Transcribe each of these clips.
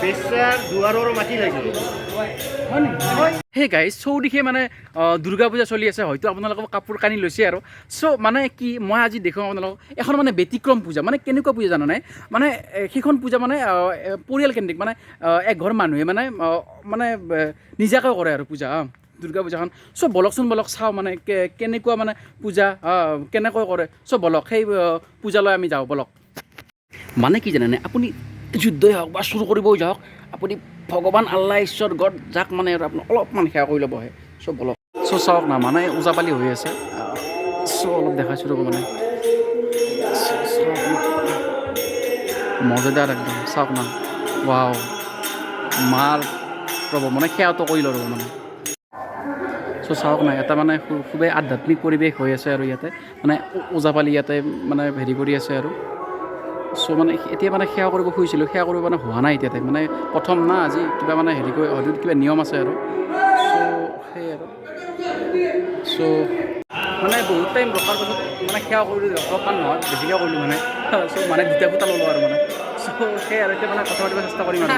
বেচাৰ দুৱাৰৰ মাটি লাগিব। হয় নেকি? সেই গাইজ, চৌদিশে মানে দুৰ্গা পূজা চলি আছে। হয়তো আপোনালোকে কাপোৰ কানি লৈছে আৰু। চ' মানে কি, মই আজি দেখুৱাম আপোনালোকক এখন মানে ব্যতিক্ৰম পূজা। মানে কেনেকুৱা পূজা জানা নাই? মানে সেইখন পূজা মানে পৰিয়ালকেন্দ্ৰিক, মানে এঘৰ মানুহে মানে মানে নিজাকৈ কৰে আৰু পূজা, দুৰ্গা পূজাখন। চ' বলকচোন, বলক চাওঁ মানে কেনেকুৱা মানে পূজা কেনেকৈ কৰে। চ' বলক, সেই পূজালৈ আমি যাওঁ বলক। মানে কি জানেনে, আপুনি যুদ্ধই হওক বা চুৰ কৰিবও যাওক, আপুনি ভগৱান, আল্লাহ, ঈশ্বৰ, গড যাক মানে আৰু আপুনি অলপমান সেৱা কৰি ল'বহে। চ' বলক। চ' চাওক না, মানে ওজাপালি হৈ আছে। চ' অলপ দেখাইছোঁ ৰ'ব। মানে চাওক না। মজেদাৰ একদম, চাওক না। ৱাও, মাৰ ৰ'ব, মানে সেৱাটো কৰি লওঁ ৰ'ব। মানে চ' চাওক না, এটা মানে খুবেই আধ্যাত্মিক পৰিৱেশ হৈ আছে আৰু ইয়াতে মানে ওজাপালি ইয়াতে মানে হেৰি কৰি আছে আৰু। চ' মানে এতিয়া মানে সেৱা কৰিব খুজিছিলোঁ, সেৱা কৰিব মানে হোৱা নাই এতিয়াতে। মানে প্ৰথম না আজি, কিবা মানে হেৰি কৰি হয়তো কিবা নিয়ম আছে আৰু। চ' সেই আৰু। চ' মানে বহুত টাইম ৰখাৰ পাছত মানে সেৱা কৰিলোঁ, অলপমান নহয়, বেছিকৈ কৰিলোঁ মানে। চ' মানে দুটা ফুটা ল'লোঁ আৰু মানে। চ' সেই আৰু, এতিয়া মানে কথা পাতিব চেষ্টা কৰিম আৰু।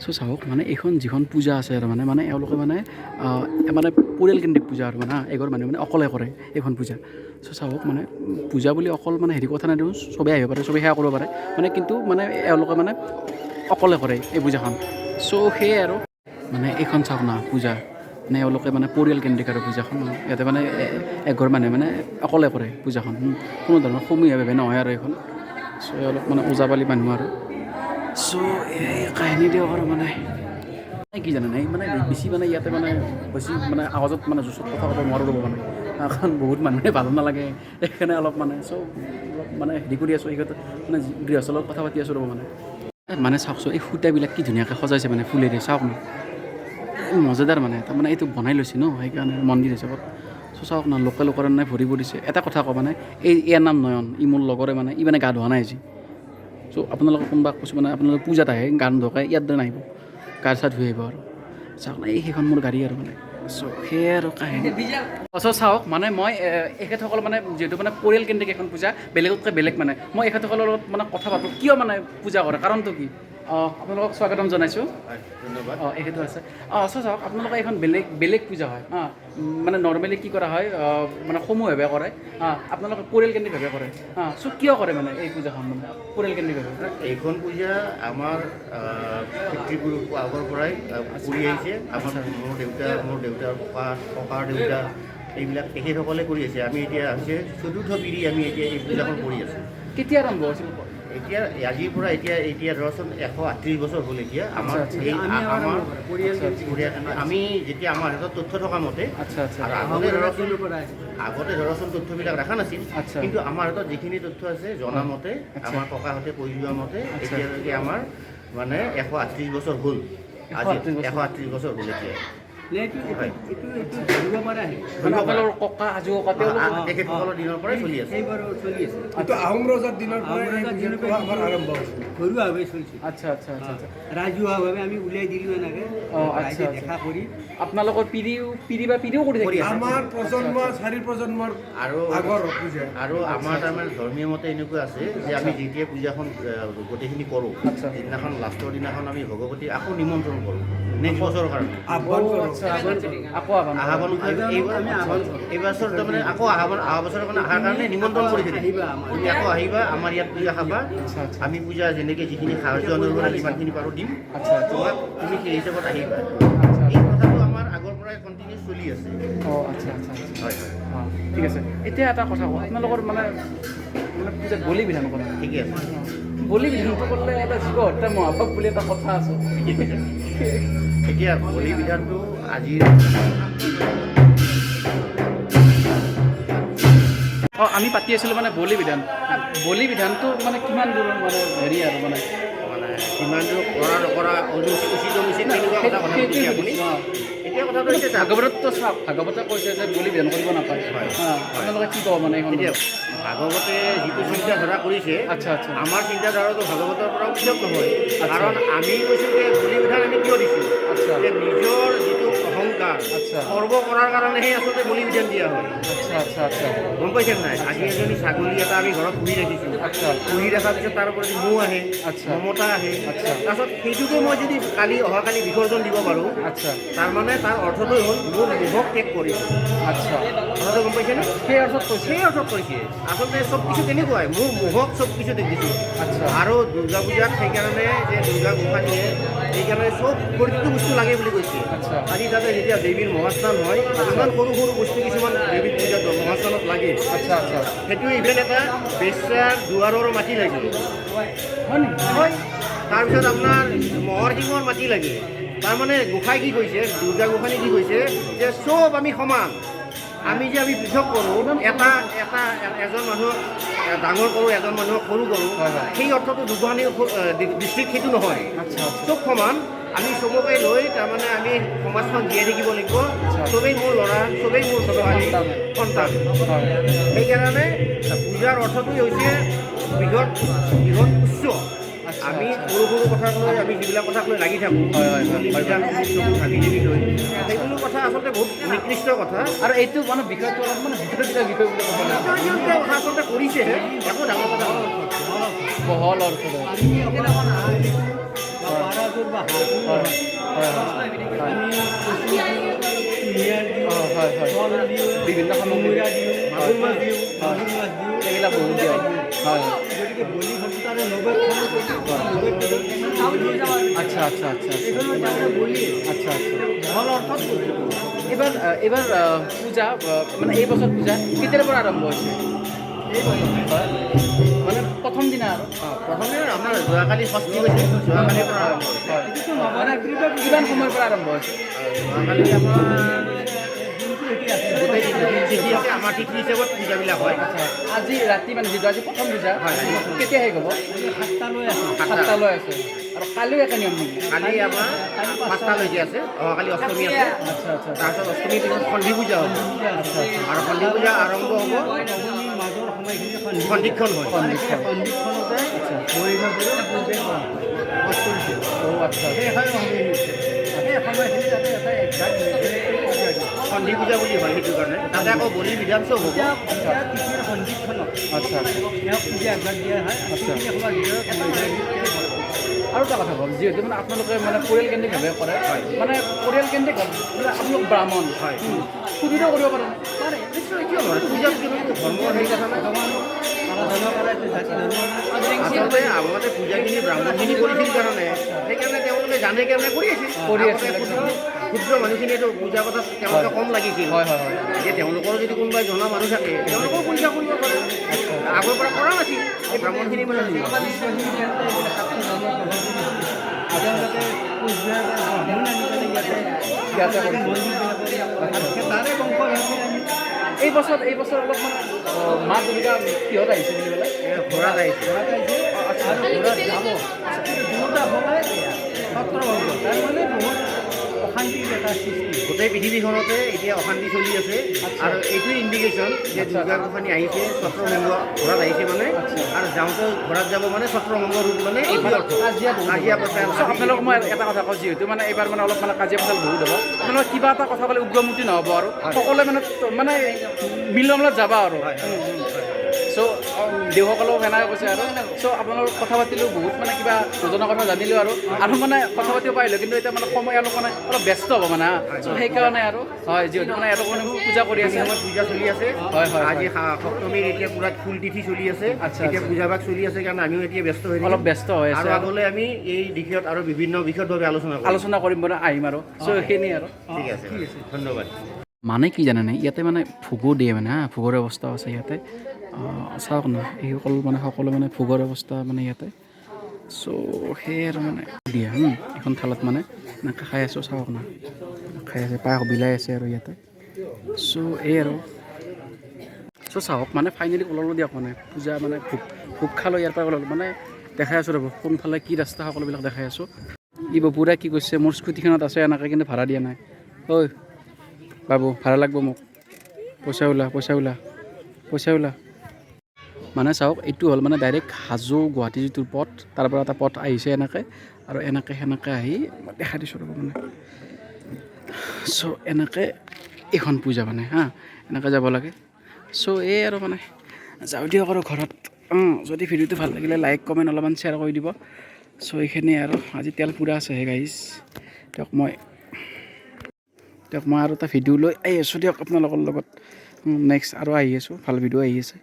চ' চাওক, মানে এইখন যিখন পূজা আছে আৰু মানে মানে এওঁলোকে মানে মানে পৰিয়ালকেন্দ্ৰিক পূজা আৰু মানে হা, এঘৰ মানুহে মানে অকলে কৰে এইখন পূজা। চ' চাওক, মানে পূজা বুলি অকল মানে হেৰি কথা নাই দেখোন, চবেই আহিব পাৰে, চবেই সেৱা কৰিব পাৰে মানে। কিন্তু মানে এওঁলোকে মানে অকলে কৰে এই পূজাখন। চ' সেয়াই আৰু। মানে এইখন চাওক না পূজা, মানে এওঁলোকে মানে পৰিয়ালকেন্দ্ৰিক আৰু পূজাখন। ইয়াতে মানে এঘৰ মানুহে মানে অকলে কৰে পূজাখন। কোনো ধৰণৰ সমূহীয়াভাৱে নহয় আৰু এইখন। চ' এওঁলোক মানে ওজাপালি মানুহ আৰু। চ' এই কাহিনী দিয়ক আৰু। মানে কি জানে নাই, মানে বেছি মানে ইয়াতে মানে বেছি মানে আৱাজত মানে জোচত কথা ক'ব নোৱাৰোঁ ৰ'ব। মানে কাৰণ বহুত মানুহে ভালো নালাগে, সেইকাৰণে অলপ মানে চ' অলপ মানে হেৰি কৰি আছোঁ। সেইক্ষেত্ৰত মানে গৃহস্থৰ লগত কথা পাতি আছোঁ ৰ'ব। মানে মানে চাওকচোন, এই সূতাবিলাক কি ধুনীয়াকৈ সজাইছে মানে ফুলেৰে, চাওক না। এই মজাদাৰ, মানে তাৰমানে এইটো বনাই লৈছে ন, সেইকাৰণে মন্দিৰ হিচাপত। চ' চাওক না, লোকেল লোকৰণ ভৰি পৰিছে। এটা কথা কওঁ, মানে এই ইয়াৰ নাম নয়ন, ই মোৰ লগৰে। মানে ই মানে গা ধোৱা নাই আজি। চ' আপোনালোকে কোনোবা কৈছোঁ, মানে আপোনালোকে পূজাত আহে গা নোধোৱাকৈ ইয়াত নাহিব, গা চা ধুই আহিব আৰু। চাওক না, এই সেইখন মোৰ গাড়ী আৰু। মানে চ' সেয়াই আৰু কাহিনী। চ' চাওক, মানে মই এখেতসকল মানে যিহেতু মানে পৰিয়ালকেন্দ্ৰিক এখন পূজা, বেলেগতকৈ বেলেগ, মানে মই এখেতসকলৰ লগত মানে কথা পাতোঁ, কিয় মানে পূজা কৰে, কাৰণটো কি। অঁ, আপোনালোকক স্বাগতম জনাইছোঁ। ধন্যবাদ। অঁ, এখেতো আছে। অঁ, চ' চাওক, আপোনালোকৰ এইখন বেলেগ বেলেগ পূজা হয়। অঁ, মানে নৰ্মেলি কি কৰা হয়, মানে সমূহভাৱে কৰে, আপোনালোকে পৰিয়ালকেন্দ্ৰিকভাৱে কৰে। অঁ, চ' কিয় কৰে মানে এই পূজাখন মানে পৰিয়ালকেন্দ্ৰিকভাৱে? এইখন পূজা আমাৰ পিতৃপুৰুষ আগৰ পৰাই কৰি আহিছে। আমাৰ মোৰ দেউতা, মোৰ দেউতাৰ ককা, ককাৰ দেউতা, এইবিলাক তেখেতসকলে কৰি আছে। আমি এতিয়া হৈছে চতুৰ্থ পিঢ়ি, আমি এতিয়া এই পূজাখন কৰি আছোঁ। কেতিয়া আৰম্ভ হৈছিল? এতিয়া আজিৰ পৰা এতিয়া এতিয়া ধৰচোন 138 বছৰ হ'ল এতিয়া আমাৰ এই আমাৰ পৰিয়াল। আমি যেতিয়া আমাৰ হাতত তথ্য থকা মতে আচ্ছা আচ্ছা আৰু আগতে ধৰচোন তথ্যবিলাক ৰখা নাছিল। কিন্তু আমাৰ হাতত যিখিনি তথ্য আছে, জনা মতে, আমাৰ ককাহঁতে কৈ যোৱা মতে, এতিয়ালৈকে আমাৰ মানে 138 বছৰ হ'ল আজি। 138 বছৰ। 138 বছৰ হ'ল এতিয়া। হয়। মানে আপোনালোকৰ ককা, আজো ককা, তেওঁলোক তেখেতসকলৰ দিনৰ পৰাই চলি আছে। এইটো আহোম ৰজাৰ দিনৰ পৰাই এই পূজাটো আমাৰ আৰম্ভ হৈছিল। ঘৰুৱাভাৱে চলিছিল। আচ্ছা আচ্ছা আচ্ছা আচ্ছা ৰাজহুৱাভাৱে আমি উলিয়াই দিলোঁ এনেকৈ আচ্ছা, ৰাইজে আচ্ছা। দেখা কৰি। আপোনালোকৰ পিৰিও পিৰি বা পিৰিও কৰি কৰি থাকে? আছে। আমাৰ প্ৰজন্ম, চাৰি প্ৰজন্মৰ আৰু আগৰ পূজা। আৰু আমাৰ তাৰমানে ধৰ্মীয় মতে এনেকুৱা আছে যে আমি যেতিয়া পূজাখন গোটেইখিনি কৰোঁ, যিদিনাখন লাষ্টৰ দিনাখন আমি ভগৱতী আকৌ নিমন্ত্ৰণ কৰোঁ নেক্সট বছৰৰ কাৰণে। আহ্বান কৰোঁ। আচ্ছা, আকৌ আহ্বান কৰে। আহ্বান, এইবছৰ তাৰমানে আকৌ আহ্বান, অহা বছৰৰ কাৰণে অহাৰ কাৰণে নিমন্ত্ৰণ কৰি থৈ দিম। তুমি আকৌ আহিবা, আমাৰ ইয়াত পূজা খাবা। আমি পূজা যেনেকৈ যিখিনি সাহাৰ্য অনুসৰি যিমানখিনি পাৰোঁ দিম আচ্ছা আচ্ছা তোমাক, তুমি সেই হিচাপত আহিবা। এই কথাটো আমাৰ আগৰ পৰাই কণ্টিনিউ চলি আছে। অঁ, আচ্ছা আচ্ছা আচ্ছা হয়। অঁ, ঠিক আছে। এতিয়া এটা কথা কওঁ, আপোনালোকৰ মানে মানে পূজাত বলি বিধান কৰে? ঠিকে আছে। বলি বিধানটো কৰিলে এটা জীৱ হত্যা মহাপাপ বুলি এটা কথা আছে। ঠিকে কৈছে। এতিয়া বলি বিধানটো আজিৰ অঁ, আমি পাতি আছিলোঁ মানে বলি বিধান, বলি বিধানটো মানে কিমান দূৰ মানে হেৰি আৰু মানে মানে কিমান দূৰ কৰা নকৰা, অনুচিত, উচিত অনুচিত, তেনেকুৱা কথা কথা সেইটোৱে সুধিছে আপুনি? সুধিছোঁ, অঁ। এতিয়া কথাটো হৈছে, চাওক, ভাগৱততো চাওক, ভাগৱতে কৈছে যে বলি বিধান কৰিব নাপায়। হয়। আপোনালোকে কি ক'ব মানে এইখন? এতিয়া ভাগৱতে যিটো চিন্তাধাৰা কৰিছে, আচ্ছা আচ্ছা আমাৰ চিন্তাধাৰাটো ভাগৱতৰ পৰাও পৃথক নহয়। কাৰণ আমি কৈছোঁ যে বলি বিধান আমি কিয় দিছোঁ যে নিজৰ যিটো অহংকাৰ দুৰ্গাৰ। আচ্ছা। খৰ্ব কৰাৰ কাৰণেহে আচলতে বলি বিধান দিয়া হয়। আচ্ছা আচ্ছা আচ্ছা গম পাইছে নাই? আজি এজনী ছাগলী এটা আমি ঘৰত পুহি ৰাখিছোঁ। পুহি ৰখাৰ পিছত তাৰ ওপৰত যদি মোহ আহে, মমতা আহে, তাৰপিছত সেইটোকে মই যদি কালি অহাকালি বিসৰ্জন দিব পাৰোঁ, তাৰমানে তাৰ অৰ্থটোৱে হ'ল মোৰ মোহক ত্যাগ কৰিছোঁ। কথাটো গম পাইছেনে? সেই অৰ্থত কৈছে। সেই অৰ্থত কৈছে। আচলতে চব কিছু তেনেকুৱাই, মোৰ মোহক চব কিছু দেখিছোঁ। আৰু দুৰ্গা পূজাত সেইকাৰণে যে দুৰ্গা গোসানীয়ে সেইকাৰণে চব প্ৰতিটো বস্তু লাগে বুলি কৈছে। আজি তাতে যেতিয়া দেৱীৰ মহাস্নান হয়, ইমান সৰু সৰু বস্তু কিছুমান দেৱীৰ পূজাত মহাস্নানত লাগে। আচ্ছা আচ্ছা সেইটো ইভেন এটা বেশ্যাৰ দুৱাৰৰ মাটি লাগে। হয় নেকি? হয়। তাৰপিছত আপোনাৰ মহৰ শিঙৰ মাটি লাগে। তাৰমানে গোসাঁই কি কৈছে, দুৰ্গা গোসাঁনী কি কৈছে যে চব আমি সমান। আমি যে আমি পৃথক কৰোঁ, এটা এটা এজন মানুহক ডাঙৰ কৰোঁ, এজন মানুহক সৰু কৰোঁ, হয়, হয়। সেই অৰ্থটো গোসাঁনীৰ দৃষ্টিত সেইটো নহয়। আচ্ছা আচ্ছা চব সমান। আমি চবকে লৈ তাৰমানে আমি সমাজখন জীয়াই থাকিব লাগিব। চবেই মোৰ ল'ৰা, চবেই মোৰ ছোৱালী, সন্তান। সন্তান। হয়। সেইকাৰণে পূজাৰ অৰ্থটোৱে হৈছে বৃহৎ বৃহৎ উৎস। আমি সৰু সৰু কথাক লৈ, আমি যিবিলাক কথাক লৈ লাগি থাকোঁ, হয়, হয়, হয়। বলি বিধান, হাবি জাবি লৈ, সেইবোৰ কথা আচলতে বহুত নিকৃষ্ট কথা। আৰু এইটো মানে বিষয়টো অলপ মানে বিতৰ্কিত বিষয় বুলি ক'ব লাগিব। বিতৰ্কিত কথা আচলতে কৰিছেহে, একো ডাঙৰ কথা নহয়। বহল অৰ্থ হয়। আমি অকল হাঁহ দিওঁ বা পাৰাযোৰ বা হাঁহটো হয় নহয়। হয় হয় হয় আমি কচু দিওঁ, কুঁহিয়াৰ দিওঁ, অ, হয় হয় কল দিওঁ, বিভিন্ন সামগ্ৰী। কোমোৰা দিওঁ, মাগুৰ মাছ দিওঁ, মাগুৰ মাছ দিওঁ, এইবিলাক বহুত দিয়া হয়। হয়। গতিকে বলি শব্দটো আৰু নৈবেদ্যখনো কৈছোঁ, নৈবেদ্যটো আচ্ছা আচ্ছা আচ্ছা আচ্ছা এইখনো তাৰমানে বলি আচ্ছা আচ্ছা বহল অৰ্থত কৈছোঁ। এইবাৰ পূজা মানে এই বছৰ পূজা কেতিয়াৰ পৰা আৰম্ভ হৈছে? হয়, মানে প্ৰথম দিনা আৰু? প্ৰথমে আমাৰ যোৱাকালি ষষ্ঠী গৈছে, যোৱাকালিৰ পৰা আৰম্ভ হৈছে। হয়। এইটোতো নৱৰাত্ৰিৰ পৰা কিমান সময়ৰ পৰা আৰম্ভ হৈছে? যোৱাকালি আমাৰ দিনটো এতিয়া আছে। গোটেই দিনটো তিথি আছে, আমাৰ তিথি হিচাপত পূজাবিলাক হয়। আচ্ছা, আজি ৰাতি মানে যিটো আজি প্ৰথম পূজা, হয়। কেতিয়া শেষ হ'ব? আজি 7টালৈ আছে। 7টালৈ আছে। আৰু কালিও একে নিয়ম নেকি? কালি আমাৰ 5টালৈকে আছে, অহাকালি অষ্টমী আছে। আচ্ছা আচ্ছা তাৰপিছত অষ্টমীৰ পিছত সন্ধি পূজা হ'ব। আচ্ছা আচ্ছা আৰু সন্ধি পূজা আৰম্ভ হ'ব নৱমীৰ মাজৰ সময়খিনি সন্ধি। সন্ধিক্ষণ হয়। সন্ধিক্ষণ। সন্ধিক্ষণতে মহিষাসুৰক পূজা কৰা হয়, বধ কৰিছিল। অ' আচ্ছা। সেই সময়খিনি, সেই সময়খিনি তাতে এটা একজাক্ট পূজা দিয়ে। সন্ধি পূজা বুলি হয় সেইটো কাৰণে। তাতে আকৌ বলি বিধান চব হ'ব। পূজা পূজা তিথিৰ সন্ধিক্ষণত আচ্ছা আচ্ছা তেওঁক পূজা একভাগ দিয়া হয় আৰু সেইখিনি সময়ৰ ভিতৰত মহিষাসুৰক বধ কৰিছিল। আৰু এটা কথা কম, যিহেতু মানে আপোনালোকে মানে পৰিয়ালকেন্দ্ৰিকভাৱে কৰে, মানে পৰিয়ালকেন্দ্ৰিক মানে আপোনালোক ব্ৰাহ্মণ, হয়। সুবিধাও কৰিব পাৰে। পাৰে। নিশ্চয়, কিয় নহয়? পূজাত কিনো ধৰ্মৰ হেৰি কথা নাই। ভগৱানক আৰাধনা কৰা এইটো জাতি ধৰ্ম নাই। আচলতে আগতে পূজাখিনি ব্ৰাহ্মণখিনি কৰিছিল কাৰণে, সেইকাৰণে তেওঁলোকে জানে কাৰণে কৰি আছিল। কৰি আছিল। আগতে ক্ষুদ্ৰ মানুহখিনিয়েতো পূজা কথাত তেওঁলোকে কম লাগিছিল। হয় হয় হয় এতিয়া তেওঁলোকৰো যদি কোনোবাই জনা মানুহ থাকে, তেওঁলোকেও পূজা কৰিব পাৰে। আগৰ পৰা কৰা নাছিল এই ব্ৰাহ্মণখিনি মানে। এইবিলাক শাস্ত্ৰ ধৰ্মৰ প্ৰভাৱ পৰিছিল। তেওঁলোকে কোচবিহাৰ ব্ৰাহ্মণ আনি পেলাই ইয়াতে ইয়াতে কৰিছিল। মন্দিৰবিলাকত আৰু তাৰে বংশধৰ্মী আমি। এই বছৰ অলপ মানে মা দুৰ্গা কিহত আহিছে বুলি ক'লে? ঘোঁৰাত আহিছে। ঘোঁৰাত আহিছে আৰু ঘোঁৰাত যাব। কিন্তু দুয়োটা সময় ছত্ৰভংগ, তাৰমানে বহুত অশান্তিৰ এটা সৃষ্টি। গোটেই পৃথিৱীখনতে এতিয়া অশান্তি চলি আছে আৰু এইটোৱে ইণ্ডিকেশ্যন যে দুৰ্গা গোসানী আহিছে ছত্ৰভংগ ঘোঁৰাত আহিছে মানে, আৰু যাওঁতে ঘোঁৰাত যাব মানে ছত্ৰভংগ ৰূপ, মানে এইটো অৰ্থ। কাজিয়া বহুত হ'ব। কাজিয়া পেচাল। So, আপোনালোকক মই এটা কথা কওঁ, যিহেতু মানে এইবাৰ মানে অলপ মানে কাজিয়া পেচাল বহুত হ'ব, আপোনালোকে কিবা এটা কথা ক'লে উগ্ৰমূৰ্তি নহ'ব আৰু সকলোৱে মানে মানে মিলনত যাবা আৰু। চ' দেউসকলেও সেনেকৈ কৈছে আৰু। চ' আপোনালোক কথা পাতিলোঁ, বহুত মানে কিবা নজনা কথা জানিলোঁ আৰু আৰু মানে কথা পাতিব পাৰিলোঁ, কিন্তু এতিয়া মানে সময় অলপ মানে অলপ ব্যস্ত হ'ব মানে। চ' সেইকাৰণে আৰু হয়, যিহেতু মানে এওঁলোক মানে পূজা কৰি আছে। সময়ত পূজা চলি আছে। হয়, হয়, আজি সপ্তমীৰ এতিয়া পূৰা ফুল তিথি চলি আছে। এতিয়া পূজাভাগ চলি আছে কাৰণে আমিও এতিয়া ব্যস্ত হৈ থাকিম। অলপ ব্যস্ত হৈ আছে। আৰু আগলৈ আমি এই দিশত আৰু বিভিন্ন বিষয়ভাৱে আলোচনা কৰিম। আলোচনা কৰিম মানে আহিম আৰু। চ' সেইখিনি আৰু। ঠিক আছে, ধন্যবাদ। মানে কি জানেনে, ইয়াতে মানে ভোগো দিয়ে মানে, হা, ভোগৰ ব্যৱস্থাও আছে ইয়াতে। চাওক না, এইসকল মানে সকলো মানে ভোগৰ ব্যৱস্থা মানে ইয়াতে। চ' সেয়ে আৰু মানে দিয়ে এখন থালত মানে এনেকৈ খাই আছোঁ। চাওক না, খাই আছে, পায়স বিলাই আছে আৰু ইয়াতে। চ' এই আৰু। চ' চাওক মানে ফাইনেলি ওলালোঁ দিয়ক, মানে পূজা মানে ভোগ ভোগ খালোঁ, ইয়াৰ পৰা ওলালোঁ। মানে দেখাই আছোঁ ৰ'ব, কোনফালে কি ৰাস্তা সকলোবিলাক দেখাই আছোঁ। ই বাবুৰা কি কৈছে, মোৰ স্কুটিখনত আছে এনেকৈ, কিন্তু ভাড়া দিয়া নাই। ঐ বাবু, ভাড়া লাগব মোক, পইচা ওলা, পইচা ওলা, পইচা ওলা। মানে চাওক, এইটো হ'ল মানে ডাইৰেক্ট হাজো গুৱাহাটী যিটো পথ, তাৰ পৰা এটা পথ আহিছে এনেকৈ আৰু এনেকৈ সেনেকৈ আহি দেখাই দিছোঁ ৰ'ব মানে। চ' এনেকৈ এইখন পূজা মানে হা, এনেকৈ যাব লাগে। চ' এই আৰু মানে যাওঁ দিয়ক আৰু ঘৰত। যদি ভিডিঅ'টো ভাল লাগিলে লাইক, কমেণ্ট, অলপমান শ্বেয়াৰ কৰি দিব। চ' এইখিনিয়ে আৰু আজি তেল পূৰা আছে হে গাইজ। দিয়ক, মই আৰু এটা ভিডিঅ' লৈ আহি আছোঁ দিয়ক আপোনালোকৰ লগত। নেক্সট আৰু আহি আছোঁ, ভাল ভিডিঅ' আহি আছে।